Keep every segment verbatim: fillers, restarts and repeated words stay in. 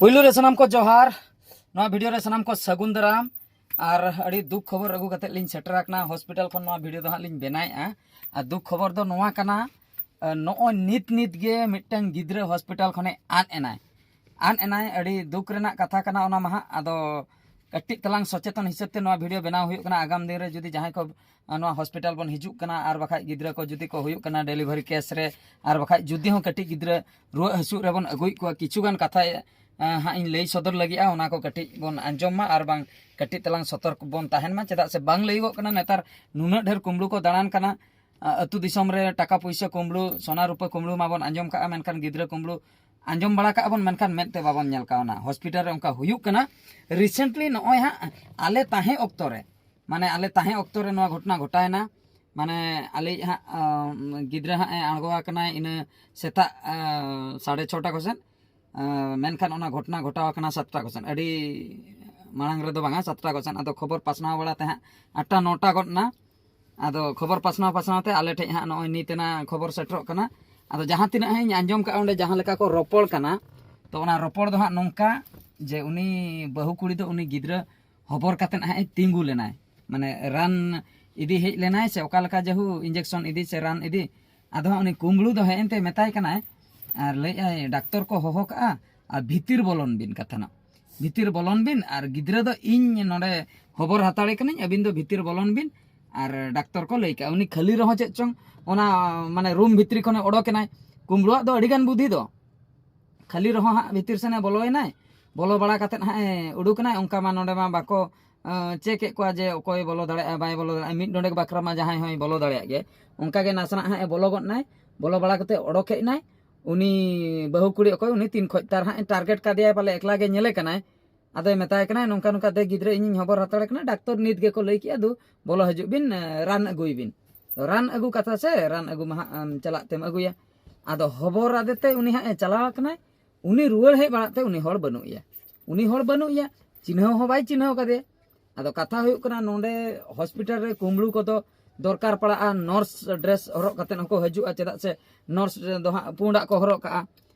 ᱯᱩᱭᱞᱩ ᱨᱮ ᱥᱟᱱᱟᱢ ᱠᱚ ᱡᱚᱦᱟᱨ᱾ ᱱᱚᱣᱟ ᱵᱷᱤᱰᱤᱭᱳ ᱨᱮ ᱥᱟᱱᱟᱢ ᱠᱚ ᱥᱟᱹᱜᱩᱱ ᱫᱟᱨᱟᱢ᱾ ᱟᱨ ᱟᱹᱰᱤ ᱫᱩᱠ ᱠᱷᱚᱵᱚᱨ ᱟᱹᱜᱩ ᱠᱟᱛᱮ ᱞᱤᱧ ᱥᱮᱴᱮᱨ ᱟᱠᱟᱱᱟ᱾ ᱦᱚᱥᱯᱤᱴᱟᱞ ᱠᱷᱚᱱ ᱱᱚᱣᱟ ᱵᱷᱤᱰᱤᱭᱳ ᱫᱚ ᱦᱟᱸᱜ ᱞᱤᱧ ᱵᱮᱱᱟᱣᱮᱫᱼᱟ᱾ ᱟᱨ ᱫᱩᱠ ᱠᱷᱚᱵᱚᱨ ᱫᱚ ᱱᱚᱣᱟ ᱠᱟᱱᱟ, ᱱᱚᱜᱼᱚᱭ ᱱᱤᱛ ᱱᱤᱛ ᱜᱮ ᱢᱤᱫᱴᱟᱝ ᱜᱤᱫᱽᱨᱟᱹ ᱦᱚᱥᱯᱤᱴᱟᱞ ᱠᱷᱚᱱᱮ ᱟᱫ ᱮᱱᱟᱭ᱾ ᱟᱫ ᱮᱱᱟᱭ, ᱟᱹᱰᱤ ᱫᱩᱠ ᱨᱮᱱᱟᱜ ᱠᱟᱛᱷᱟ ᱠᱟᱱᱟ ᱚᱱᱟ ᱢᱟ ᱦᱟᱸᱜ᱾ ᱟᱫᱚ ᱠᱟᱹᱴᱤᱡ ᱛᱟᱞᱟᱝ ᱥᱚᱪᱮᱛᱚᱱ ᱦᱤᱥᱟᱹᱵ ᱛᱮ ᱱᱚᱣᱟ ᱵᱷᱤᱰᱤᱭᱳ ᱵᱮᱱᱟᱣ ᱦᱩᱭᱩᱜ ᱠᱟᱱᱟ᱾ ᱟᱜᱟᱢ ᱫᱤᱱ ᱨᱮ ᱡᱩᱫᱤ ᱡᱟᱦᱟᱸᱭ ᱠᱚ ᱱᱚᱣᱟ ᱦᱚᱥᱯᱤᱴᱟᱞ ᱵᱚᱱ ᱦᱤᱡᱩᱜ ᱠᱟᱱᱟ, ᱟᱨ ᱵᱟᱠᱷᱟᱡ ᱜᱤᱫᱽᱨᱟᱹ ᱠᱚ ᱡᱩᱫᱤ ᱠᱚ ᱦᱩᱭᱩᱜ ᱠᱟᱱᱟ ᱰᱮᱞᱤᱵᱷᱟᱨᱤ ᱠᱮᱥ ᱨᱮ, ᱟᱨ ᱵᱟᱠᱷᱟᱡ ᱡᱩᱫᱤ ᱦᱚᱸ ᱠᱟᱹᱴᱤᱡ ᱜᱤᱫᱽᱨᱟᱹ ᱨᱩᱣᱟᱹᱜ ᱦᱟᱹᱥᱩᱜ ᱨᱮᱵᱚᱱ ᱟᱹᱜᱩᱭᱮᱫ ᱠᱚᱣᱟ, ᱠᱤᱪᱷᱩ ᱜᱟᱱ ᱠᱟᱛᱷᱟ ᱦᱟᱸᱜ ᱤᱧ ᱞᱟᱹᱭ ᱥᱚᱫᱚᱨ ᱞᱟᱹᱜᱤᱫᱼᱟ, ᱚᱱᱟ ᱠᱚ ᱠᱟᱹᱴᱤᱡ ᱵᱚᱱ ᱟᱸᱡᱚᱢ ᱢᱟ ᱟᱨ ᱵᱟᱝ ᱠᱟᱹᱴᱤᱡ ᱛᱟᱞᱟᱝ ᱥᱚᱛᱚᱨᱠ ᱵᱚᱱ ᱛᱟᱦᱮᱱ ᱢᱟ᱾ ᱪᱮᱫᱟᱜ ᱥᱮ ᱵᱟᱝ ᱞᱟᱹᱭᱚᱜᱚᱜ ᱠᱟᱱᱟ, ᱱᱮᱛᱟᱨ ᱱᱩᱱᱟᱹᱜ ᱰᱷᱮᱨ ᱠᱩᱢᱵᱽᱲᱩ ᱠᱚ ᱫᱟᱬᱟᱱ ᱠᱟᱱᱟ᱾ ᱟᱹᱛᱩ ᱫᱤᱥᱚᱢ ᱨᱮ ᱴᱟᱠᱟ ᱯᱩᱭᱥᱟᱹ ᱠᱩᱢᱵᱽᱲᱩ, ᱥᱚᱱᱟ ᱨᱩᱯᱟᱹ ᱠᱩᱢᱵᱽᱲᱩ ᱢᱟᱵᱚᱱ ᱟᱸᱡᱚᱢ ᱠᱟᱜᱼᱟ, ᱢᱮᱱᱠᱷᱟᱱ ᱜᱤᱫᱽᱨᱟᱹ ᱠᱩᱢᱵᱽᱲᱩ ᱟᱸᱡᱚᱢ ᱵᱟᱲᱟ ᱠᱟᱜᱼᱟ ᱵᱚᱱ, ᱢᱮᱱᱠᱷᱟᱱ ᱢᱮᱫ ᱛᱮ ᱵᱟᱵᱚᱱ ᱧᱮᱞ ᱠᱟᱣᱱᱟ᱾ ᱦᱚᱥᱯᱤᱴᱟᱞ ᱨᱮ ᱚᱱᱠᱟ ᱦᱩᱭᱩᱜ ᱠᱟᱱᱟ᱾ ᱨᱤᱥᱮᱱᱴᱞᱤ ᱱᱚᱜᱼᱚᱭ ᱦᱟᱸᱜ ᱟᱞᱮ ᱛᱟᱦᱮᱸ ᱚᱠᱛᱚ ᱨᱮ, ᱢᱟᱱᱮ ᱟᱞᱮ ᱛᱟᱦᱮᱸ ᱚᱠᱛᱚ ᱨᱮ ᱱᱚᱣᱟ ᱜᱷᱚᱴᱚᱱᱟ ᱜᱷᱚᱴᱟᱣᱮᱱᱟ᱾ ᱢᱟᱱᱮ ᱟᱞᱮᱭᱤᱡ ᱦᱟᱸᱜ ᱜᱤᱫᱽᱨᱟᱹ ᱦᱟᱸᱜ ᱮ ᱟᱬᱜᱚ ᱟᱠᱟᱱᱟᱭ ᱤᱱᱟᱹ ᱥᱮᱛᱟᱜ ᱥᱟᱲᱮ ᱪᱷᱚᱴᱟ ᱠᱚᱥᱮᱫ᱾ ᱢᱮᱱᱠᱷᱟᱱ ᱚᱱᱟ ᱜᱷᱚᱴᱚᱱᱟ ᱜᱷᱚᱴᱟᱣ ᱟᱠᱟᱱᱟ ᱥᱟᱛᱴᱟ ᱠᱚᱥᱮᱫ, ᱟᱹᱰᱤ ᱢᱟᱲᱟᱝ ᱨᱮᱫᱚ ᱵᱟᱝᱟ, ᱥᱟᱛᱴᱟ ᱠᱚᱥᱮᱫ᱾ ᱟᱫᱚ ᱠᱷᱚᱵᱚᱨ ᱯᱟᱥᱱᱟᱣ ᱵᱟᱲᱟ ᱛᱮ ᱦᱟᱸᱜ ᱟᱴᱴᱟ ᱱᱚᱴᱟ ᱜᱚᱫ ᱮᱱᱟ᱾ ᱟᱫᱚ ᱠᱷᱚᱵᱚᱨ ᱯᱟᱥᱱᱟᱣ ᱯᱟᱥᱱᱟᱣ ᱛᱮ ᱟᱞᱮ ᱴᱷᱮᱡ ᱦᱟᱸᱜ ᱱᱚᱜᱼᱚᱭ ᱱᱤᱛ ᱮᱱᱟ ᱠᱷᱚᱵᱚᱨ ᱥᱮᱴᱮᱨᱚᱜ ᱠᱟᱱᱟ᱾ ᱟᱫᱚ ᱡᱟᱦᱟᱸ ᱛᱤᱱᱟᱹᱜ ᱦᱟᱸᱜ ᱤᱧ ᱟᱸᱡᱚᱢ ᱠᱟᱜᱼᱟ ᱚᱸᱰᱮ ᱡᱟᱦᱟᱸ ᱞᱮᱠᱟ ᱠᱚ ᱨᱚᱯᱚᱲ ᱠᱟᱱᱟ, ᱛᱚ ᱚᱱᱟ ᱨᱚᱯᱚᱲ ᱫᱚ ᱦᱟᱸᱜ ᱱᱚᱝᱠᱟ ᱡᱮ ᱩᱱᱤ ᱵᱟᱹᱦᱩ ᱠᱩᱲᱤ ᱫᱚ ᱩᱱᱤ ᱜᱤᱫᱽᱨᱟᱹ ᱦᱚᱵᱚᱨ ᱠᱟᱛᱮᱫ ᱦᱟᱸᱜ ᱮ ᱛᱤᱸᱜᱩ ᱞᱮᱱᱟᱭ, ᱢᱟᱱᱮ ᱨᱟᱱ ᱤᱫᱤ ᱦᱮᱡ ᱞᱮᱱᱟᱭ ᱥᱮ ᱚᱠᱟ ᱞᱮᱠᱟ ᱡᱟᱹᱦᱩ ᱤᱧᱡᱮᱠᱥᱚᱱ ᱤᱫᱤ ᱥᱮ ᱨᱟᱱ ᱤᱫᱤ᱾ ᱟᱫᱚ ᱦᱟᱸᱜ ᱩᱱᱤ ᱠᱩᱢᱵᱽᱲᱩ ᱫᱚ ᱦᱮᱡ ᱮᱱᱛᱮ ᱢᱮᱛᱟᱭ ᱠᱟᱱᱟᱭ ᱟᱨ ᱞᱟᱹᱭᱮᱫᱼᱟᱭ, "ᱰᱟᱠᱛᱚᱨ ᱠᱚ ᱦᱚᱦᱚ ᱠᱟᱜᱼᱟ ᱟᱨ ᱵᱷᱤᱛᱤᱨ ᱵᱚᱞᱚᱱ ᱵᱤᱱ ᱠᱟᱛᱷᱟ ᱱᱟᱜ, ᱵᱷᱤᱛᱤᱨ ᱵᱚᱞᱚᱱ ᱵᱤᱱ ᱟᱨ ᱜᱤᱫᱽᱨᱟᱹ ᱫᱚ ᱤᱧ ᱱᱚᱰᱮ ᱦᱚᱵᱚᱨ ᱦᱟᱛᱟᱲᱮ ᱠᱟᱹᱱᱟᱹᱧ, ᱟᱹᱵᱤᱱ ᱫᱚ ᱵᱷᱤᱛᱤᱨ ᱵᱚᱞᱚᱱ ᱵᱤᱱ ᱟᱨ ᱰᱟᱠᱛᱚᱨ ᱠᱚ ᱞᱟᱹᱭ ᱠᱟᱜᱼᱟ᱾" ᱩᱱᱤ ᱠᱷᱟᱹᱞᱤ ᱨᱮᱦᱚᱸ ᱪᱮᱫ ᱪᱚᱝ ᱚᱱᱟ ᱢᱟᱱᱮ ᱨᱩᱢ ᱵᱷᱤᱛᱨᱤ ᱠᱷᱚᱱᱮ ᱚᱰᱚᱠᱮᱱᱟᱭ᱾ ᱠᱩᱢᱵᱽᱲᱩᱣᱟᱜ ᱫᱚ ᱟᱹᱰᱤᱜᱟᱱ ᱵᱩᱫᱷᱤ ᱫᱚ, ᱠᱷᱟᱹᱞᱤ ᱨᱮᱦᱚᱸ ᱦᱟᱸᱜ ᱵᱷᱤᱛᱤᱨ ᱥᱮᱱᱮ ᱵᱚᱞᱚᱭᱮᱱᱟᱭ, ᱵᱚᱞᱚ ᱵᱟᱲᱟ ᱠᱟᱛᱮᱫ ᱦᱟᱸᱜ ᱮ ᱩᱰᱩᱠᱮᱱᱟᱭ᱾ ᱚᱱᱠᱟ ᱢᱟ ᱱᱚᱰᱮ ᱢᱟ ᱵᱟᱠᱚ ᱪᱮᱠ ᱮᱫ ᱠᱚᱣᱟ ᱡᱮ ᱚᱠᱚᱭ ᱵᱚᱞᱚ ᱫᱟᱲᱮᱭᱟᱜᱼᱟ ᱵᱟᱭ ᱵᱚᱞᱚ ᱫᱟᱲᱮᱭᱟᱜᱼᱟ, ᱢᱤᱫ ᱰᱚᱸᱰᱮᱠ ᱵᱟᱠᱷᱨᱟ ᱢᱟ ᱡᱟᱦᱟᱸᱭ ᱦᱚᱸᱭ ᱵᱚᱞᱚ ᱫᱟᱲᱮᱭᱟᱜ ᱜᱮ᱾ ᱚᱱᱠᱟ ᱜᱮ ᱱᱟᱥᱮᱱᱟᱜ ᱦᱟᱸᱜ ᱮ ᱵᱚᱞᱚ ᱜᱚᱫ ᱮᱱᱟᱭ, ᱵᱚᱞᱚ ᱵᱟᱲᱟ ᱠᱟᱛᱮᱫ ᱚᱰᱚᱠ ᱦᱮᱡ ᱮᱱᱟᱭ᱾ ᱩᱱᱤ ᱵᱟᱹᱦᱩ ᱠᱩᱲᱤ ᱚᱠᱚᱭ, ᱩᱱᱤ ᱛᱤᱱ ᱠᱷᱚᱡ ᱛᱟᱨ ᱦᱟᱸᱜ ᱮ ᱴᱟᱨᱜᱮᱴ ᱠᱟᱫᱮᱭᱟᱭ, ᱯᱟᱞᱮ ᱮᱠᱞᱟ ᱜᱮ ᱧᱮᱞᱮ ᱠᱟᱱᱟᱭ᱾ ᱟᱫᱚᱭ ᱢᱮᱛᱟᱭ ᱠᱟᱱᱟᱭ, "ᱱᱚᱝᱠᱟ ᱱᱚᱝᱠᱟ ᱫᱮ ᱜᱤᱫᱽᱨᱟᱹ ᱤᱧᱤᱧ ᱦᱚᱵᱚᱨ ᱦᱟᱛᱟᱲ ᱠᱟᱱᱟ, ᱰᱟᱠᱛᱚᱨ ᱱᱤᱛ ᱜᱮᱠᱚ ᱞᱟᱹᱭ ᱠᱮᱜᱼᱟ, ᱫᱩ ᱵᱚᱞᱚ ᱦᱤᱡᱩᱜ ᱵᱤᱱ, ᱨᱟᱱ ᱟᱹᱜᱩᱭ ᱵᱤᱱ᱾" ᱨᱟᱱ ᱟᱹᱜᱩ ᱠᱟᱛᱷᱟ ᱥᱮ, ᱨᱟᱱ ᱟᱹᱜᱩ ᱢᱟ ᱦᱟᱸᱜ ᱮᱢ ᱪᱟᱞᱟᱜ ᱛᱮᱢ ᱟᱹᱜᱩᱭᱟ᱾ ᱟᱫᱚ ᱦᱚᱵᱚᱨ ᱟᱫᱮ ᱛᱮ ᱩᱱᱤ ᱦᱟᱸᱜ ᱮ ᱪᱟᱞᱟᱣ ᱟᱠᱟᱱᱟᱭ᱾ ᱩᱱᱤ ᱨᱩᱣᱟᱹᱲ ᱦᱮᱡ ᱵᱟᱲᱟᱜ ᱛᱮ ᱩᱱᱤ ᱦᱚᱲ ᱵᱟᱹᱱᱩᱜ ᱮᱭᱟ, ᱩᱱᱤ ᱦᱚᱲ ᱵᱟᱹᱱᱩᱜ ᱮᱭᱟ, ᱪᱤᱱᱦᱟᱹᱣ ᱦᱚᱸ ᱵᱟᱭ ᱪᱤᱱᱦᱟᱹᱣ ᱠᱟᱫᱮᱭᱟ᱾ ᱟᱫᱚ ᱠᱟᱛᱷᱟ ᱦᱩᱭᱩᱜ ᱠᱟᱱᱟ, ᱱᱚᱰᱮ ᱦᱚᱥᱯᱤᱴᱟᱞ ᱨᱮ ᱠᱩᱢᱵᱽᱲᱩ ᱠᱚᱫᱚ ᱫᱚᱨᱠᱟᱨ ᱯᱟᱲᱟᱜᱼᱟ, ᱱᱟᱨᱥ ᱰᱨᱮᱥ ᱦᱚᱨᱚᱜ ᱠᱟᱛᱮᱫ ᱦᱚᱸᱠᱚ ᱦᱤᱡᱩᱜᱼᱟ, ᱪᱮᱫᱟᱜ ᱥᱮ ᱱᱟᱨᱥ ᱫᱚ ᱦᱟᱸᱜ ᱯᱩᱸᱰᱟᱜ ᱠᱚ ᱦᱚᱨᱚᱜ ᱠᱟᱜᱼᱟ᱾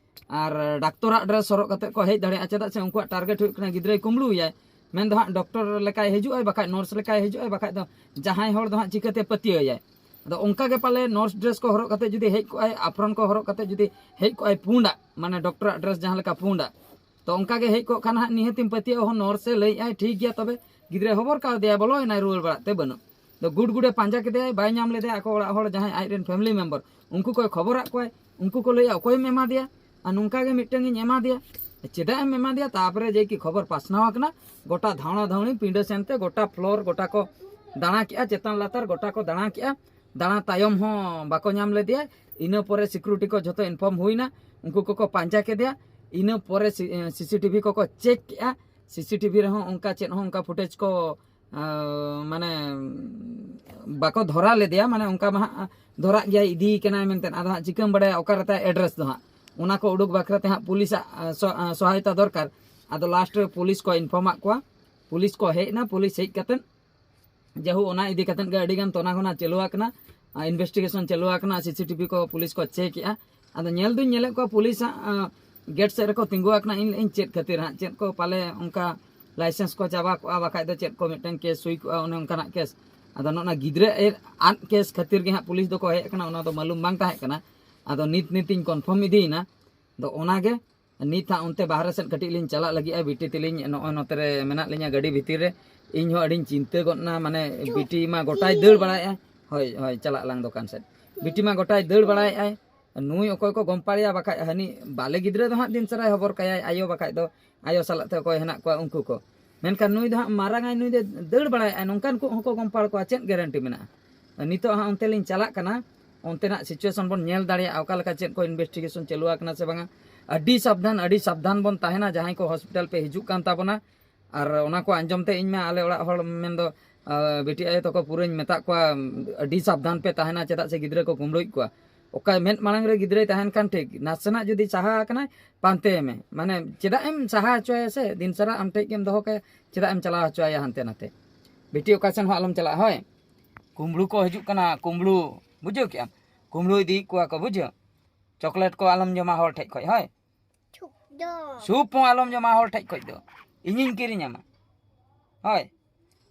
ᱟᱨ ᱰᱟᱠᱛᱚᱨᱟᱜ ᱰᱨᱮᱥ ᱦᱚᱨᱚᱜ ᱠᱟᱛᱮ ᱠᱚ ᱦᱮᱡ ᱫᱟᱲᱮᱭᱟᱜᱼᱟ᱾ ᱪᱮᱫᱟᱜ ᱥᱮ ᱩᱱᱠᱩᱣᱟᱜ ᱴᱟᱨᱜᱮᱴ ᱦᱩᱭᱩᱜ ᱠᱟᱱᱟ ᱜᱤᱫᱽᱨᱟᱹᱭ ᱠᱩᱢᱵᱽᱲᱩᱭᱟᱭ, ᱢᱮᱱᱫᱚ ᱦᱟᱸᱜ ᱰᱚᱠᱴᱚᱨ ᱞᱮᱠᱟᱭ ᱦᱤᱡᱩᱜᱼᱟᱭ, ᱵᱟᱠᱷᱟᱡ ᱱᱟᱨᱥ ᱞᱮᱠᱟᱭ ᱦᱤᱡᱩᱜᱼᱟᱭ, ᱵᱟᱠᱷᱟᱡ ᱫᱚ ᱡᱟᱦᱟᱸᱭ ᱦᱚᱲ ᱫᱚ ᱦᱟᱸᱜ ᱪᱤᱠᱟᱹᱛᱮ ᱯᱟᱹᱛᱭᱟᱹᱣᱟᱭ᱾ ᱟᱫᱚ ᱚᱱᱠᱟ ᱜᱮ ᱯᱟᱞᱮ ᱱᱟᱨᱥ ᱰᱨᱮᱥ ᱠᱚ ᱦᱚᱨᱚᱜ ᱠᱟᱛᱮ ᱡᱩᱫᱤ ᱦᱮᱡ ᱠᱚᱜᱼᱟᱭ, ᱟᱯᱨᱚᱱ ᱠᱚ ᱦᱚᱨᱚᱜ ᱠᱟᱛᱮ ᱡᱩᱫᱤ ᱦᱮᱡ ᱠᱚᱜᱼᱟᱭ ᱯᱩᱸᱰᱟᱜ, ᱢᱟᱱᱮ ᱰᱚᱠᱴᱚᱨᱟᱜ ᱰᱨᱮᱥ ᱡᱟᱦᱟᱸ ᱞᱮᱠᱟ ᱯᱩᱸᱰᱟᱜ, ᱛᱚ ᱚᱱᱠᱟ ᱜᱮ ᱦᱮᱡ ᱠᱚᱜ ᱠᱷᱟᱱ ᱦᱟᱸᱜ ᱱᱤᱦᱟᱹᱛᱤᱢ ᱯᱟᱹᱛᱭᱟᱹᱣᱟ, ᱦᱚᱸ ᱱᱟᱨᱥ ᱮ ᱞᱟᱹᱭᱮᱫᱼᱟᱭ ᱴᱷᱤᱠ ᱜᱮᱭᱟ, ᱛᱚᱵᱮ ᱜᱤᱫᱽᱨᱟᱹᱭ ᱦᱚᱵᱚᱨ ᱠᱟᱣᱫᱮᱭᱟ, ᱵᱚᱞᱚᱭᱮᱱᱟᱭ ᱨᱩᱣᱟᱹᱲ ᱵᱟᱲᱟᱜ ᱛᱮ ᱵᱟᱹᱱᱩᱜ᱾ ᱫᱚ ᱜᱩᱰ ᱜᱩᱰᱮ ᱯᱟᱸᱡᱟ ᱠᱮᱫᱮᱭᱟᱭ, ᱵᱟᱭ ᱧᱟᱢ ᱞᱮᱫᱮᱭᱟ᱾ ᱟᱠᱚ ᱚᱲᱟᱜ ᱦᱚᱲ ᱡᱟᱦᱟᱸᱭ ᱟᱡ ᱨᱮᱱ ᱯᱷᱮᱢᱤᱞᱤ ᱢᱮᱢᱵᱟᱨ, ᱩᱱᱠᱩ ᱠᱚᱭ ᱠᱷᱚᱵᱚᱨᱟᱫ ᱠᱚᱣᱟᱭ, ᱩᱱᱠᱩ ᱠᱚ ᱞᱟᱹᱭᱟ ᱚᱠᱚᱭᱮᱢ ᱮᱢᱟᱫᱮᱭᱟ᱾ ᱟᱨ ᱱᱚᱝᱠᱟ ᱜᱮ ᱢᱤᱫᱴᱟᱝ ᱤᱧ ᱮᱢᱟᱫᱮᱭᱟ, ᱪᱮᱫᱟᱜ ᱮᱢ ᱮᱢᱟᱫᱮᱭᱟ? ᱛᱟᱨᱯᱚᱨᱮ ᱡᱮ ᱠᱤ ᱠᱷᱚᱵᱚᱨ ᱯᱟᱥᱱᱟᱣ ᱟᱠᱟᱱᱟ, ᱜᱚᱴᱟ ᱫᱷᱟᱣᱲᱟ ᱫᱷᱟᱣᱲᱤ ᱯᱤᱸᱰᱟᱹ ᱥᱮᱱᱛᱮ ᱜᱚᱴᱟ ᱯᱷᱞᱳᱨ ᱜᱚᱴᱟ ᱠᱚ ᱫᱟᱬᱟ ᱠᱮᱜᱼᱟ, ᱪᱮᱛᱟᱱ ᱞᱟᱛᱟᱨ ᱜᱚᱴᱟ ᱠᱚ ᱫᱟᱬᱟ ᱠᱮᱜᱼᱟ᱾ ᱫᱟᱬᱟ ᱛᱟᱭᱚᱢ ᱦᱚᱸ ᱵᱟᱠᱚ ᱧᱟᱢ ᱞᱮᱫᱮᱭᱟ᱾ ᱤᱱᱟᱹ ᱯᱚᱨᱮ ᱥᱤᱠᱩᱨᱤᱴᱤ ᱠᱚ ᱡᱷᱚᱛᱚ ᱤᱱᱯᱷᱚᱨᱢ ᱦᱩᱭᱱᱟ, ᱩᱱᱠᱩ ᱠᱚᱠᱚ ᱯᱟᱸᱡᱟ ᱠᱮᱫᱮᱭᱟ᱾ ᱤᱱᱟᱹ ᱯᱚᱨᱮ ᱥᱤ-, ᱥᱤᱥᱤᱴᱤᱵᱷᱤ ᱠᱚᱠᱚ ᱪᱮᱠ ᱠᱮᱜᱼᱟ᱾ ᱥᱤᱥᱤᱴᱤᱵᱷᱤ ᱨᱮᱦᱚᱸ ᱚᱱᱠᱟ ᱪᱮᱫ ᱦᱚᱸ ᱚᱱᱠᱟ ᱯᱷᱩᱴᱮᱡᱽ ᱠᱚ, ᱟᱸ, ᱢᱟᱱᱮ ᱵᱟᱠᱚ ᱫᱷᱚᱨᱟ ᱞᱮᱫᱮᱭᱟ, ᱢᱟᱱᱮ ᱚᱱᱠᱟ ᱢᱟ ᱦᱟᱸᱜ ᱫᱷᱚᱨᱟᱜ ᱜᱮᱭᱟᱭ, ᱤᱫᱤᱭᱮ ᱠᱟᱱᱟᱭ ᱢᱮᱱᱛᱮ᱾ ᱟᱫᱚ ᱦᱟᱸᱜ ᱪᱤᱠᱟᱹᱢ ᱵᱟᱲᱟᱭᱟ ᱚᱠᱟ ᱨᱮ ᱛᱟᱭ ᱮᱰᱨᱮᱥ ᱫᱚ ᱦᱟᱸᱜ, ᱚᱱᱟ ᱠᱚ ᱩᱰᱩᱠ ᱵᱟᱠᱷᱨᱟ ᱛᱮ ᱦᱟᱸᱜ ᱯᱩᱞᱤᱥᱟᱜ, ᱟᱸ, ᱥᱚ-, ᱟᱸ, ᱥᱚᱦᱟᱭᱚᱛᱟ ᱫᱚᱨᱠᱟᱨ᱾ ᱟᱫᱚ ᱞᱟᱥᱴ ᱨᱮ ᱯᱩᱞᱤᱥ ᱠᱚ ᱤᱱᱯᱷᱚᱨᱢ ᱟᱫ ᱠᱚᱣᱟ᱾ ᱯᱩᱞᱤᱥ ᱠᱚ ᱦᱮᱡ ᱮᱱᱟ, ᱯᱩᱞᱤᱥ ᱦᱮᱡ ᱠᱟᱛᱮᱫ ᱡᱟᱦᱳ ᱚᱱᱟ ᱤᱫᱤ ᱠᱟᱛᱮᱫ ᱜᱮ ᱟᱹᱰᱤ ᱜᱟᱱ ᱛᱚᱱᱟ ᱜᱷᱚᱱᱟ ᱪᱟᱹᱞᱩ ᱟᱠᱟᱱᱟ, ᱤᱱᱵᱷᱮᱥᱴᱤᱜᱮᱥᱚᱱ ᱪᱟᱹᱞᱩ ᱟᱠᱟᱱᱟ, ᱥᱤᱥᱤᱴᱤᱵᱷᱤ ᱠᱚ ᱯᱩᱞᱤᱥ ᱠᱚ ᱪᱮᱠ ᱮᱜᱼᱟ᱾ ᱟᱫᱚ ᱧᱮᱞ ᱫᱩᱧ ᱧᱮᱞᱮᱫ ᱠᱚᱣᱟ ᱯᱩᱞᱤᱥᱟᱜ, ᱟᱸ, ᱜᱮᱴ ᱥᱮᱫ ᱨᱮᱠᱚ ᱛᱤᱸᱜᱩ ᱟᱠᱟᱱᱟ᱾ ᱤᱧ ᱞᱟᱹᱭᱮᱫ ᱪᱮᱫ ᱠᱷᱟᱹᱛᱤᱨ ᱦᱟᱸᱜ, ᱪᱮᱫ ᱠᱚ ᱯᱟᱞᱮ ᱚᱱᱠᱟ ᱞᱟᱭᱥᱮᱱᱥ ᱠᱚ ᱪᱟᱵᱟ ᱠᱚᱜᱼᱟ, ᱵᱟᱠᱷᱟᱡ ᱫᱚ ᱪᱮᱫ ᱠᱚ ᱢᱤᱫᱴᱟᱝ ᱠᱮᱥ ᱦᱩᱭ ᱠᱚᱜᱼᱟ, ᱚᱱᱮ ᱚᱱᱠᱟᱱᱟᱜ ᱠᱮᱥ᱾ ᱟᱫᱚ ᱱᱚᱜᱼᱚ ᱱᱟ ᱜᱤᱫᱽᱨᱟᱹ ᱮ-, ᱟᱫ ᱠᱮᱥ ᱠᱷᱟᱹᱛᱤᱨ ᱜᱮ ᱦᱟᱸᱜ ᱯᱩᱞᱤᱥ ᱫᱚᱠᱚ ᱦᱮᱡ ᱟᱠᱟᱱᱟ, ᱚᱱᱟ ᱫᱚ ᱢᱟᱞᱩᱢ ᱵᱟᱝ ᱛᱟᱦᱮᱸ ᱠᱟᱱᱟ᱾ ᱟᱫᱚ ᱱᱤᱛ ᱱᱤᱛ ᱤᱧ ᱠᱚᱱᱯᱷᱟᱨᱢ ᱤᱫᱤᱭᱮᱱᱟ᱾ ᱟᱫᱚ ᱚᱱᱟᱜᱮ ᱱᱤᱛ ᱦᱟᱸᱜ ᱚᱱᱛᱮ ᱵᱟᱦᱨᱮ ᱥᱮᱫ ᱠᱟᱹᱴᱤᱡ ᱞᱤᱧ ᱪᱟᱞᱟᱜ ᱞᱟᱹᱜᱤᱫᱼᱟ᱾ ᱵᱤᱴᱤ ᱛᱤᱞᱤᱧ ᱱᱚᱜᱼᱚᱭ ᱱᱚᱛᱮ ᱨᱮ ᱢᱮᱱᱟᱜ ᱞᱤᱧᱟ ᱜᱟᱹᱰᱤ ᱵᱷᱤᱛᱤᱨ ᱨᱮ᱾ ᱤᱧ ᱦᱚᱸ ᱟᱹᱰᱤᱧ ᱪᱤᱱᱛᱟᱹ ᱜᱚᱫ ᱮᱱᱟ, ᱢᱟᱱᱮ ᱵᱤᱴᱤ ᱢᱟ ᱜᱚᱴᱟᱭ ᱫᱟᱹᱲ ᱵᱟᱲᱟᱭᱮᱫᱼᱟ᱾ ᱦᱳᱭ, ᱦᱳᱭ, ᱪᱟᱞᱟᱜ ᱟᱞᱟᱝ ᱫᱚᱠᱟᱱ ᱥᱮᱫ᱾ ᱵᱤᱴᱤ ᱢᱟ ᱜᱚᱴᱟᱭ ᱫᱟᱹᱲ ᱵᱟᱲᱟᱭᱮᱫᱼᱟᱭ᱾ ᱱᱩᱭ ᱚᱠᱚᱭ ᱠᱚ ᱜᱚᱢᱯᱟᱲᱮᱭᱟ, ᱵᱟᱠᱷᱟᱡ ᱦᱟᱹᱱᱤ ᱵᱟᱞᱮ ᱜᱤᱫᱽᱨᱟᱹ ᱫᱚ ᱦᱟᱸᱜ ᱫᱤᱱ ᱥᱟᱨᱟᱭ ᱦᱚᱵᱚᱨ ᱠᱟᱭᱟᱭ ᱟᱭᱳ, ᱵᱟᱠᱷᱟᱡ ᱫᱚ ᱟᱭᱳ ᱥᱟᱞᱟᱜ ᱛᱮ ᱚᱠᱚᱭ ᱦᱮᱱᱟᱜ ᱠᱚᱣᱟ ᱩᱱᱠᱩ ᱠᱚ᱾ ᱢᱮᱱᱠᱷᱟᱱ ᱱᱩᱭ ᱫᱚ ᱦᱟᱸᱜ ᱢᱟᱨᱟᱝ ᱟᱭ, ᱱᱩᱭ ᱫᱚ ᱫᱟᱹᱲ ᱵᱟᱲᱟᱭᱮᱫᱼᱟᱭ, ᱱᱚᱝᱠᱟᱱ ᱠᱚ ᱦᱚᱸᱠᱚ ᱜᱚᱢᱯᱟᱲ ᱠᱚᱣᱟ, ᱪᱮᱫ ᱜᱮᱨᱮᱱᱴᱤ ᱢᱮᱱᱟᱜᱼᱟ? ᱱᱤᱛᱚᱜ ᱦᱟᱸᱜ ᱚᱱᱛᱮ ᱞᱤᱧ ᱪᱟᱞᱟᱜ ᱠᱟᱱᱟ, ᱚᱱᱛᱮᱱᱟᱜ ᱥᱤᱪᱩᱭᱮᱥᱚᱱ ᱵᱚᱱ ᱧᱮᱞ ᱫᱟᱲᱮᱭᱟᱜᱼᱟ, ᱚᱠᱟ ᱞᱮᱠᱟ ᱪᱮᱫ ᱠᱚ ᱤᱱᱵᱷᱮᱥᱴᱤᱜᱮᱥᱚᱱ ᱪᱟᱹᱞᱩ ᱟᱠᱟᱱᱟ ᱥᱮ ᱵᱟᱝᱟ᱾ ᱟᱹᱰᱤ ᱥᱟᱵᱫᱷᱟᱱ, ᱟᱹᱰᱤ ᱥᱟᱵᱫᱷᱟᱱ ᱵᱚᱱ ᱛᱟᱦᱮᱱᱟ, ᱡᱟᱦᱟᱸᱭ ᱠᱚ ᱦᱚᱥᱯᱤᱴᱟᱞ ᱯᱮ ᱦᱤᱡᱩᱜ ᱠᱟᱱ ᱛᱟᱵᱚᱱᱟ᱾ ᱟᱨ ᱚᱱᱟ ᱠᱚ ᱟᱸᱡᱚᱢ ᱛᱮ ᱤᱧ ᱢᱟ ᱟᱞᱮ ᱚᱲᱟᱜ ᱦᱚᱲ ᱢᱮᱱᱫᱚ, ᱟᱸ, ᱵᱤᱴᱤ ᱟᱭᱳ ᱛᱟᱠᱚ ᱯᱩᱨᱟᱹᱧ ᱢᱮᱛᱟᱜ ᱠᱚᱣᱟ, ᱟᱹᱰᱤ ᱥᱟᱵᱫᱷᱟᱱ ᱯᱮ ᱛᱟᱦᱮᱱᱟ, ᱪᱮᱫᱟᱜ ᱥᱮ ᱜᱤᱫᱽᱨᱟᱹ ᱠᱚ ᱠᱩᱢᱵᱽᱲᱩᱭᱮᱫ ᱠᱚᱣᱟ᱾ ᱚᱠᱟ ᱢᱮᱫ ᱢᱟᱲᱟᱝ ᱨᱮ ᱜᱤᱫᱽᱨᱟᱹᱭ ᱛᱟᱦᱮᱱ ᱠᱷᱟᱱ ᱴᱷᱤᱠ, ᱱᱟᱥᱮᱱᱟᱜ ᱡᱩᱫᱤ ᱥᱟᱦᱟ ᱟᱠᱟᱱᱟᱭ, ᱯᱟᱱᱛᱮᱭᱮ ᱢᱮ᱾ ᱢᱟᱱᱮ ᱪᱮᱫᱟᱜ ᱮᱢ ᱥᱟᱦᱟ ᱦᱚᱪᱚᱭᱟ ᱥᱮ? ᱫᱤᱱ ᱥᱟᱨᱟ ᱟᱢ ᱴᱷᱮᱡ ᱜᱮᱢ ᱫᱚᱦᱚ ᱠᱟᱭᱟ, ᱪᱮᱫᱟᱜ ᱮᱢ ᱪᱟᱞᱟᱣ ᱦᱚᱪᱚᱭᱟ ᱦᱟᱱᱛᱮ ᱱᱟᱛᱮ? ᱵᱤᱴᱤ ᱚᱠᱟ ᱥᱮᱱ ᱦᱚᱸ ᱟᱞᱚᱢ ᱪᱟᱞᱟᱜᱼᱟ, ᱦᱳᱭ᱾ ᱠᱩᱢᱵᱽᱲᱩ ᱠᱚ ᱦᱤᱡᱩᱜ ᱠᱟᱱᱟ, ᱠᱩᱢᱵᱽᱲᱩ, ᱵᱩᱡᱷᱟᱹᱣ ᱠᱮᱜᱼᱟᱢ? ᱠᱩᱢᱵᱽᱲᱩ ᱤᱫᱤᱭᱮᱫ ᱠᱚᱣᱟ ᱠᱚ, ᱵᱩᱡᱷᱟᱹᱣ? ᱪᱚᱠᱞᱮᱴ ᱠᱚ ᱟᱞᱚᱢ ᱡᱚᱢᱟ ᱦᱚᱲ ᱴᱷᱮᱡ ᱠᱷᱚᱡ, ᱦᱳᱭ᱾ ᱪᱷᱩᱯ ᱫᱚ᱾ ᱥᱩᱯ ᱦᱚᱸ ᱟᱞᱚᱢ ᱡᱚᱢᱟ ᱦᱚᱲ ᱴᱷᱮᱡ ᱠᱷᱚᱡ ᱫᱚ, ᱤᱧᱤᱧ ᱠᱤᱨᱤᱧ ᱟᱢᱟ, ᱦᱳᱭ᱾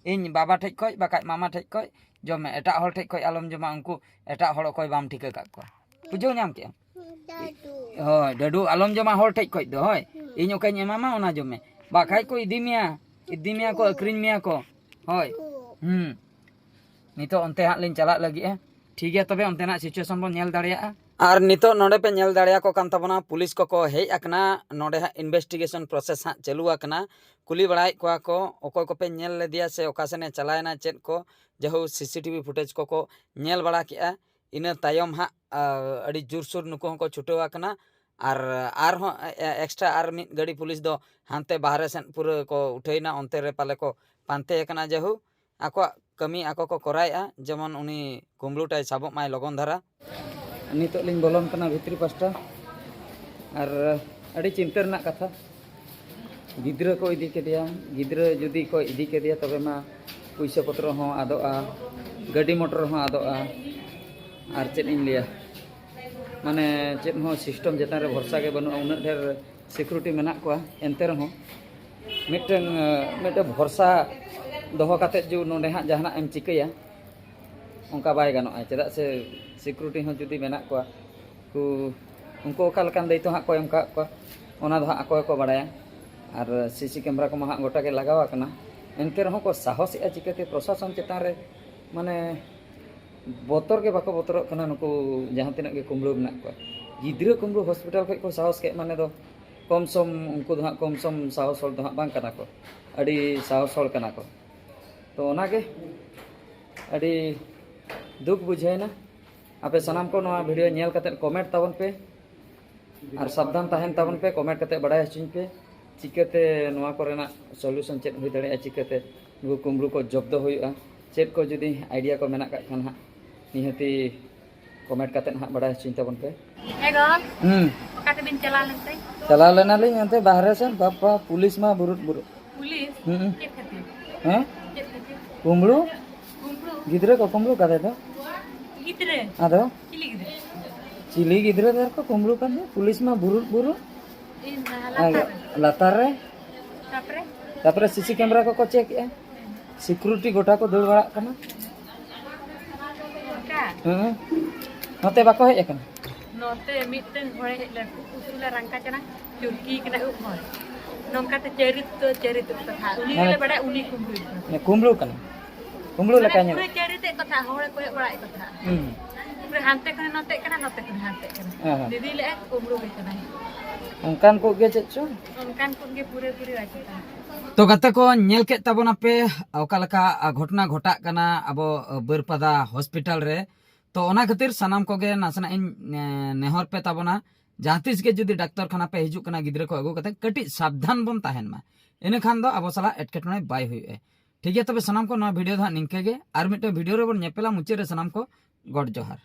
ᱤᱧ ᱵᱟᱵᱟ ᱴᱷᱮᱡ ᱠᱷᱚᱡ ᱵᱟᱠᱷᱟᱡ ᱢᱟᱢᱟ ᱴᱷᱮᱡ ᱠᱷᱚᱡ ᱡᱚᱢ ᱢᱮ, ᱮᱴᱟᱜ ᱦᱚᱲ ᱴᱷᱮᱡ ᱠᱷᱚᱡ ᱟᱞᱚᱢ ᱡᱚᱢᱟ᱾ ᱩᱱᱠᱩ ᱮᱴᱟᱜ ᱦᱚᱲ ᱚᱠᱚᱭ ᱵᱟᱢ ᱴᱷᱤᱠᱟᱹ ᱠᱟᱜ ᱠᱚᱣᱟ, ᱵᱩᱡᱷᱟᱹᱣ ᱧᱟᱢ ᱠᱮᱜᱼᱟᱢ? ᱫᱟᱫᱩ᱾ ᱦᱳᱭ, ᱰᱟᱹᱰᱩ ᱟᱞᱚᱢ ᱡᱚᱢᱟ ᱦᱚᱲ ᱴᱷᱮᱡ ᱠᱷᱚᱡ ᱫᱚ, ᱦᱳᱭ᱾ ᱦᱩᱸ᱾ ᱤᱧ ᱚᱠᱟᱧ ᱮᱢᱟᱢᱟ ᱚᱱᱟ ᱡᱚᱢ ᱢᱮ, ᱵᱟᱠᱷᱟᱡ ᱠᱚ ᱤᱫᱤ ᱢᱮᱭᱟ, ᱤᱫᱤ ᱢᱮᱭᱟ ᱠᱚ, ᱟᱹᱠᱷᱨᱤᱧ ᱢᱮᱭᱟ ᱠᱚ, ᱦᱳᱭ᱾ ᱦᱩᱸ᱾ ᱱᱤᱛᱚᱜ ᱚᱱᱛᱮ ᱦᱟᱸᱜ ᱞᱤᱧ ᱪᱟᱞᱟᱜ ᱞᱟᱹᱜᱤᱫ, ᱦᱮᱸ᱾ ᱴᱷᱤᱠ ᱜᱮᱭᱟ, ᱛᱚᱵᱮ ᱚᱱᱛᱮᱱᱟᱜ situation ᱵᱚᱱ ᱧᱮᱞ ᱫᱟᱲᱮᱭᱟᱜᱼᱟ᱾ ᱟᱨ ᱱᱤᱛᱚᱜ ᱱᱚᱰᱮ ᱯᱮ ᱧᱮᱞ ᱫᱟᱲᱮᱭᱟᱠᱚ ᱠᱟᱱ ᱛᱟᱵᱚᱱᱟ, ᱯᱩᱞᱤᱥ ᱠᱚᱠᱚ ᱦᱮᱡ ᱟᱠᱟᱱᱟ᱾ ᱱᱚᱰᱮ ᱦᱟᱸᱜ investigation process ᱦᱟᱸᱜ ᱪᱟᱹᱞᱩ ᱟᱠᱟᱱᱟ᱾ ᱠᱩᱞᱤ ᱵᱟᱲᱟᱭᱮᱫ ᱠᱚᱣᱟ ᱠᱚ, ᱚᱠᱚᱭ ᱠᱚᱯᱮ ᱧᱮᱞ ᱞᱮᱫᱮᱭᱟ ᱥᱮ ᱚᱠᱟ ᱥᱮᱱᱮ ᱪᱟᱞᱟᱣᱮᱱᱟ, ᱪᱮᱫ ᱠᱚ᱾ ᱡᱟᱦᱳ, CCTV footage ᱠᱚᱠᱚ ᱧᱮᱞ ᱵᱟᱲᱟ ᱠᱮᱜᱼᱟ᱾ ᱤᱱᱟᱹ ᱛᱟᱭᱚᱢ ᱦᱟᱸᱜ, ᱟ, ᱟᱹᱰᱤ ᱡᱳᱨᱥᱳᱨ ᱱᱩᱠᱩ ᱦᱚᱸᱠᱚ ᱪᱷᱩᱴᱟᱹᱣ ᱟᱠᱟᱱᱟ᱾ ᱟᱨ ᱟᱨᱦᱚᱸ ᱮ-, extra ᱟᱨ ᱢᱤᱫ ᱜᱟᱹᱰᱤ ᱯᱩᱞᱤᱥ ᱫᱚ ᱦᱟᱱᱛᱮ ᱵᱟᱦᱨᱮ ᱥᱮᱫ ᱯᱩᱨᱟᱹ ᱠᱚ ᱩᱴᱷᱟᱹᱭᱮᱱᱟ, ᱚᱱᱛᱮ ᱨᱮ ᱯᱟᱞᱮ ᱠᱚ ᱯᱟᱱᱛᱮ ᱟᱠᱟᱱᱟ᱾ ᱡᱟᱦᱳ, ᱟᱠᱚᱣᱟᱜ ᱠᱟᱹᱢᱤ ᱟᱠᱚ ᱠᱚ ᱠᱚᱨᱟᱣᱮᱫᱼᱟ, ᱡᱮᱢᱚᱱ ᱩᱱᱤ ᱠᱩᱢᱵᱽᱲᱩ ᱴᱟᱭ ᱥᱟᱵᱚᱜ ᱢᱟᱭ ᱞᱚᱜᱚᱱ ᱫᱷᱟᱨᱟ᱾ ᱱᱤᱛᱚᱜ ᱞᱤᱧ ᱵᱚᱞᱚᱱ ᱠᱟᱱᱟ ᱵᱷᱤᱛᱨᱤ ᱯᱟᱥᱴᱟ᱾ ᱟᱨ ᱟᱹᱰᱤ ᱪᱤᱱᱛᱟᱹ ᱨᱮᱱᱟᱜ ᱠᱟᱛᱷᱟ, ᱜᱤᱫᱽᱨᱟᱹ ᱠᱚ ᱤᱫᱤ ᱠᱮᱫᱮᱭᱟ᱾ ᱜᱤᱫᱽᱨᱟᱹ ᱡᱩᱫᱤ ᱠᱚ ᱤᱫᱤ ᱠᱮᱫᱮᱭᱟ, ᱛᱚᱵᱮ ᱢᱟ ᱯᱩᱭᱥᱟᱹ ᱯᱚᱛᱨᱚ ᱦᱚᱸ ᱟᱫᱚᱜᱼᱟ, ᱜᱟᱹᱰᱤ ᱢᱚᱴᱚᱨ ᱦᱚᱸ ᱟᱫᱚᱜᱼᱟ᱾ ᱟᱨ ᱪᱮᱫ ᱤᱧ ᱞᱟᱹᱭᱟ, ᱢᱟᱱᱮ ᱪᱮᱫ ᱦᱚᱸ system ᱪᱮᱛᱟᱱ ᱨᱮ ᱵᱷᱚᱨᱥᱟ ᱜᱮ ᱵᱟᱹᱱᱩᱜᱼᱟ᱾ ᱩᱱᱟᱹᱜ ᱰᱷᱮᱨ security ᱢᱮᱱᱟᱜ ᱠᱚᱣᱟ, ᱮᱱᱛᱮ ᱨᱮᱦᱚᱸ ᱢᱤᱫᱴᱟᱝ, ᱢᱤᱫᱴᱟᱝ ᱵᱷᱚᱨᱥᱟ ᱫᱚᱦᱚ ᱠᱟᱛᱮᱫ ᱡᱮ ᱱᱚᱰᱮ ᱦᱟᱸᱜ ᱡᱟᱦᱟᱱᱟᱜ ᱮᱢ ᱪᱤᱠᱟᱹᱭᱟ, ᱚᱱᱠᱟ ᱵᱟᱭ ᱜᱟᱱᱚᱜᱼᱟ᱾ ᱪᱮᱫᱟᱜ ᱥᱮ security ᱦᱚᱸ ᱡᱩᱫᱤ ᱢᱮᱱᱟᱜ ᱠᱚᱣᱟ, ᱠᱚ, ᱩᱱᱠᱩ ᱚᱠᱟ ᱞᱮᱠᱟᱱ ᱫᱟᱭᱤᱛᱛᱚ ᱦᱟᱸᱜ ᱠᱚ ᱮᱢ ᱠᱟᱜ ᱠᱚᱣᱟ, ᱚᱱᱟ ᱫᱚ ᱦᱟᱸᱜ ᱟᱠᱚ ᱜᱮᱠᱚ ᱵᱟᱲᱟᱭᱟ᱾ ᱟᱨ CC camera ᱠᱚᱢᱟ ᱦᱟᱸᱜ ᱜᱚᱴᱟ ᱜᱮ ᱞᱟᱜᱟᱣ ᱟᱠᱟᱱᱟ, ᱮᱱᱛᱮ ᱨᱮᱦᱚᱸ ᱠᱚ ᱥᱟᱦᱚᱥᱮᱜᱼᱟ ᱪᱤᱠᱟᱹᱛᱮ? ᱯᱨᱚᱥᱟᱥᱚᱱ ᱪᱮᱛᱟᱱ ᱨᱮ ᱢᱟᱱᱮ ᱵᱚᱛᱚᱨ ᱜᱮ ᱵᱟᱠᱚ ᱵᱚᱛᱚᱨᱚᱜ ᱠᱟᱱᱟ ᱱᱩᱠᱩ ᱡᱟᱦᱟᱸ ᱛᱤᱱᱟᱹᱜ ᱜᱮ ᱠᱩᱢᱵᱽᱲᱩ ᱢᱮᱱᱟᱜ ᱠᱚᱣᱟ᱾ ᱜᱤᱫᱽᱨᱟᱹ ᱠᱩᱢᱵᱽᱲᱩ hospital ᱠᱷᱚᱡ ᱠᱚ ᱥᱟᱦᱚᱥ ᱠᱮᱫ ᱢᱟᱱᱮ ᱫᱚ ᱠᱚᱢ ᱥᱚᱢ, ᱩᱱᱠᱩ ᱫᱚ ᱦᱟᱸᱜ ᱠᱚᱢ ᱥᱚᱢ ᱥᱟᱦᱚᱥ ᱦᱚᱲ ᱫᱚ ᱦᱟᱸᱜ ᱵᱟᱝ ᱠᱟᱱᱟ ᱠᱚ, ᱟᱹᱰᱤ ᱥᱟᱦᱚᱥ ᱦᱚᱲ ᱠᱟᱱᱟ ᱠᱚ᱾ ᱛᱚ ᱚᱱᱟᱜᱮ ᱟᱹᱰᱤ ᱫᱩᱠ ᱵᱩᱡᱷᱟᱹᱣᱮᱱᱟ᱾ ᱟᱯᱮ ᱥᱟᱱᱟᱢ ᱠᱚ ᱱᱚᱣᱟ video ᱧᱮᱞ ᱠᱟᱛᱮᱫ comment ᱛᱟᱵᱚᱱ ᱯᱮ ᱟᱨ ᱥᱟᱵᱫᱷᱟᱱ ᱛᱟᱦᱮᱱ ᱛᱟᱵᱚᱱ ᱯᱮ, comment ᱠᱟᱛᱮᱫ ᱵᱟᱲᱟᱭ ᱦᱚᱪᱚᱧ ᱯᱮ ᱪᱤᱠᱟᱹᱛᱮ ᱱᱚᱣᱟ ᱠᱚᱨᱮᱱᱟᱜ solution ᱪᱮᱫ ᱦᱩᱭ ᱫᱟᱲᱮᱭᱟᱜᱼᱟ, ᱪᱤᱠᱟᱹᱛᱮ ᱱᱩᱠᱩ ᱠᱩᱢᱵᱽᱲᱩ ᱠᱚ ᱡᱚᱵᱫᱚ ᱦᱩᱭᱩᱜᱼᱟ᱾ ᱪᱮᱫ ᱠᱚ ᱡᱩᱫᱤ idea ᱠᱚ ᱢᱮᱱᱟᱜ ᱠᱟᱜ ᱠᱷᱟᱱ ᱦᱟᱸᱜ ᱱᱤᱦᱟᱹᱛᱤ comment ᱠᱟᱛᱮᱫ ᱦᱟᱸᱜ ᱵᱟᱲᱟᱭ ᱦᱚᱪᱚᱧ ᱛᱟᱵᱚᱱ ᱯᱮ᱾ ᱦᱮᱸ ᱜᱚ᱾ ᱦᱩᱸ᱾ ᱚᱠᱟ ᱛᱮᱵᱤᱱ ᱪᱟᱞᱟᱣ ᱞᱮᱱ ᱛᱮ? ᱪᱟᱞᱟᱣ ᱞᱮᱱᱟᱞᱤᱧ ᱚᱱᱛᱮ ᱵᱟᱦᱨᱮ ᱥᱮᱫ, ᱵᱟᱯᱟ, ᱯᱩᱞᱤᱥ ᱢᱟ ᱵᱩᱨᱩᱫ ᱵᱩᱨᱩᱫ᱾ ᱯᱩᱞᱤᱥ? ᱦᱩᱸ᱾ ᱪᱮᱫ ᱠᱷᱟᱹᱛᱤᱨ? ᱦᱮᱸ? ᱪᱮᱫ ᱠᱷᱟᱹᱛᱤᱨ? ᱠᱩᱢᱵᱽᱲᱩ? ᱠᱩᱢᱵᱽᱲᱩ? ᱜᱤᱫᱽᱨᱟᱹ ᱠᱚ ᱠᱩᱢᱵᱽᱲᱩ ᱠᱟᱫᱮ ᱫᱚ᱾ ᱜᱤᱫᱽᱨᱟᱹ? ᱟᱫᱚ? ᱪᱤᱞᱤ ᱜᱤᱫᱽᱨᱟᱹ? ᱪᱤᱞᱤ ᱜᱤᱫᱽᱨᱟᱹ ᱫᱷᱟᱨ ᱠᱚ ᱠᱩᱢᱵᱽᱲᱩ ᱠᱟᱱ ᱫᱚ, ᱯᱩᱞᱤᱥ ᱢᱟ ᱵᱩᱨᱩᱫ ᱵᱩᱨᱩᱫ᱾ ᱤᱧ ᱞᱟᱛᱟᱨ ᱨᱮ᱾ ᱞᱟᱛᱟᱨ ᱨᱮ᱾ ᱛᱟᱯᱚᱨᱮ? ᱛᱟᱯᱚᱨᱮ ᱥᱤᱥᱤ ᱠᱮᱢᱮᱨᱟ ᱠᱚᱠᱚ ᱪᱮᱠ ᱮᱜᱼᱟ, ᱥᱤᱠᱩᱨᱤᱴᱤ ᱜᱚᱴᱟ ᱠᱚ ᱫᱟᱹᱲ ᱵᱟᱲᱟᱜ ᱠᱟᱱᱟ᱾ ᱚᱱᱠᱟ? ᱦᱮᱸ᱾ ᱱᱚᱛᱮ ᱵᱟᱠᱚ ᱦᱮᱡ ᱟᱠᱟᱱᱟ? ᱱᱚᱛᱮ ᱢᱤᱫᱴᱮᱱ ᱦᱚᱲᱮ ᱦᱮᱡ ᱞᱮᱱ, ᱩᱥᱩᱞᱮ ᱨᱟᱝᱠᱟ ᱪᱟᱱᱟ, ᱪᱩᱨᱠᱤ ᱠᱟᱱᱟ ᱩᱵ ᱦᱚᱲ᱾ ᱱᱚᱝᱠᱟᱛᱮ ᱪᱟᱹᱨᱤ ᱛᱚ ᱪᱟᱹᱨᱤ ᱛᱚ ᱠᱟᱛᱷᱟ᱾ ᱩᱱᱤ ᱢᱟᱱᱮ ᱜᱮᱞᱮ ᱵᱟᱲᱟᱭᱟ, ᱩᱱᱤ ᱠᱩᱢᱵᱽᱲᱩᱭ ᱠᱟᱱᱟ᱾ ᱢᱟᱱᱮ ᱠᱩᱢᱵᱽᱲᱩ ᱠᱟᱱᱟ᱾ ᱠᱩᱢᱵᱽᱲᱩ ᱢᱟᱱᱮ ᱞᱮᱠᱟ ᱧᱮᱞᱚᱜ ᱯᱩᱨᱟᱹ ᱪᱟᱹᱨᱤ ᱛᱮ ᱠᱟᱛᱷᱟ, ᱦᱚᱲᱮ ᱠᱚᱭᱚᱜ ᱵᱟᱲᱟᱭᱮᱫ ᱠᱟᱛᱷᱟ᱾ ᱦᱩᱸ᱾ ᱯᱩᱨᱟᱹ ᱦᱟᱱᱛᱮ ᱠᱷᱚᱱᱮ ᱱᱚᱛᱮᱜ ᱠᱟᱱᱟ, ᱱᱚᱛᱮ ᱠᱷᱚᱱᱮ ᱦᱟᱱᱛᱮᱜ ᱠᱟᱱᱟ᱾ ᱦᱮᱸ, ᱦᱮᱸ᱾ ᱫᱤᱫᱤ ᱞᱟᱹᱭᱮᱫ ᱠᱩᱢᱵᱽᱲᱩ ᱜᱮ ᱠᱟᱱᱟᱭ᱾ ᱚᱱᱠᱟᱱ ᱠᱚ ᱜᱮ ᱪᱮᱫ ᱪᱚ? ᱚᱱᱠᱟᱱ ᱠᱚ ᱜᱮ ᱯᱩᱨᱟᱹ ᱯᱩᱨᱤ ᱨᱟᱡᱽ ᱠᱟᱱᱟ᱾ ᱛᱚ ᱜᱟᱛᱮ ᱠᱚ, ᱧᱮᱞ ᱠᱮᱫ ᱛᱟᱵᱚᱱᱟᱯᱮ ᱚᱠᱟ ᱞᱮᱠᱟ, ᱟ, ᱜᱷᱚᱴᱚᱱᱟ ᱜᱷᱚᱴᱟᱜ ᱠᱟᱱᱟ ᱟᱵᱚ, ᱟ, ᱵᱟᱹᱨᱯᱟᱫᱟ ᱦᱚᱥᱯᱤᱴᱟᱞ ᱨᱮ᱾ ᱛᱚ ᱚᱱᱟ ᱠᱷᱟᱹᱛᱤᱨ ᱥᱟᱱᱟᱢ ᱠᱚᱜᱮ ᱱᱟᱥᱮᱱᱟᱜ ᱤᱧ, ᱮ, ᱱᱮᱦᱚᱨ ᱯᱮ ᱛᱟᱵᱚᱱᱟ, ᱡᱟᱦᱟᱸ ᱛᱤᱥ ᱜᱮ ᱡᱩᱫᱤ ᱰᱟᱠᱛᱚᱨ ᱠᱷᱟᱱᱟ ᱯᱮ ᱦᱤᱡᱩᱜ ᱠᱟᱱᱟ ᱜᱤᱫᱽᱨᱟᱹ ᱠᱚ ᱟᱹᱜᱩ ᱠᱟᱛᱮ, ᱠᱟᱹᱴᱤᱡ ᱥᱟᱵᱫᱷᱟᱱ ᱵᱚᱱ ᱛᱟᱦᱮᱱ ᱢᱟ, ᱤᱱᱟᱹᱠᱷᱟᱱ ᱫᱚ ᱟᱵᱚ ᱥᱟᱞᱟᱜ ᱮᱴᱠᱮᱴᱚᱬᱮ ᱵᱟᱭ ᱦᱩᱭᱩᱜᱼᱟ᱾ ᱴᱷᱤᱠ ᱜᱮᱭᱟ, ᱛᱚᱵᱮ ᱥᱟᱱᱟᱢ ᱠᱚ ᱱᱚᱣᱟ ᱵᱷᱤᱰᱤᱭᱳ ᱫᱚ ᱦᱟᱸᱜ ᱱᱤᱝᱠᱟᱹ ᱜᱮ, ᱟᱨ ᱢᱤᱫᱴᱮᱱ ᱵᱷᱤᱰᱤᱭᱳ ᱨᱮᱵᱚᱱ ᱧᱮᱯᱮᱞᱟ ᱢᱩᱪᱟᱹᱫ ᱨᱮ᱾ ᱥᱟᱱᱟᱢ ᱠᱚ ᱜᱚᱰ ᱡᱚᱦᱟᱨ᱾